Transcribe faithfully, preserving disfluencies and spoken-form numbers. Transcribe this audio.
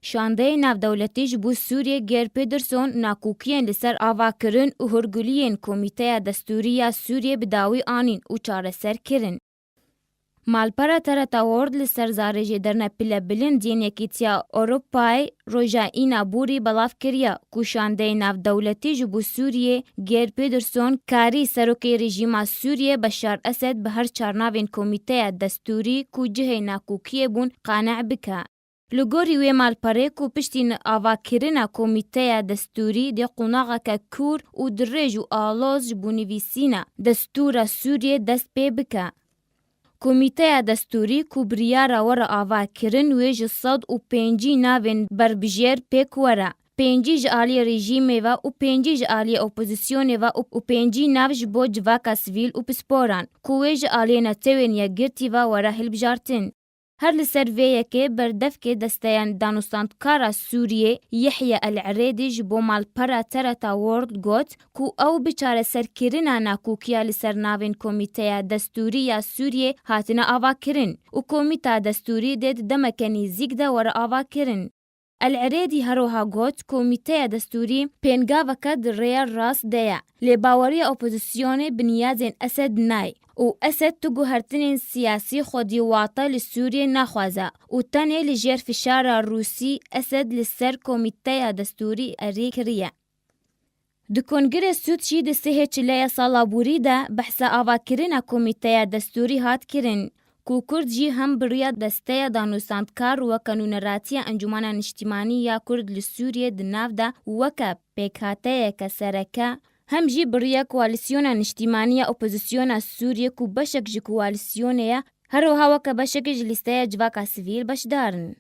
Şandeyê navdewletî ji bo Sûriyê Geir Pederson nakokiyên li ser avakirin û hûrguliyên Komîteya Destûrî ya Sûriyê bi dawî anîn û çareser kirin. Malpera Tereta World li ser zarê jêderine pilebilind yên Yekîtiya Ewropayê roja Îna borî belav kiriye ku şandeyê navdewletî ji bo Sûriyê Geir Pederson karî serokê rejîma Sûriyê Beşar Esed bi her çar navên Komîteya Destûrî ku cihê nakokiyê bûn qane bike. Li gorî wê malperê ku piştî avakirina Komîteya Destûrî dê qonaxeke kûr û dirêj û aloz ji bo nivîsîna destûra Sûriyê dest pê bike. Komîteya Destûrî ku biryara were avakirin wê ji sed û pêncî navên berbijêr pêk were. Pêncî ji aliyê rejîmê ve û pêncî ji aliyê opozisyonê ve û, û pêncî nav ji bo civaka sivîl û pisporan ku wê ji aliyê Netewên Yekgirtî ve were hilbijartin. Her li ser vê yekê berdevkê desteya danûstandkara Sûriyê Yehya El Erêdî ji bo malpera Tereta World got ku ew bi çareserkirina nakokiya li ser navên Komîteya Destûrî ya Sûriyê hatine avakirin û Komîta Destûrî dê di demeke nêzîk de were avakirin. El Erêdî herwiha got, Komîteya Destûrî pêngaveke di rêya rast de ye, lê baweriya opozisyonê bi niyazên Esed nayê û Esed tu guhertinên siyasî xwedî wate li Sûriyê naxwaze û tenê li jêr fişara Rûsî Esed li ser Komîteya Destûrî erê kiriye. Di Kongirê Sûd jî di sihê çileya sala borî de behsa avakirina Komîteya Destûrî hat kirin ku Kurd jî hem bi riya desteya danûstandkar weke nûneratiya Encûmena Niştîmanî ya Kurd li Sûriyê di nav de weke pêkhateyeke sereke, hem jî bi riya koalîsyona niştîmanî ya opozisyona Sûriyê ku beşek ji koalîsyonê ye, her wiha weke beşekê ji lîsteya civaka sivîl beşdar in.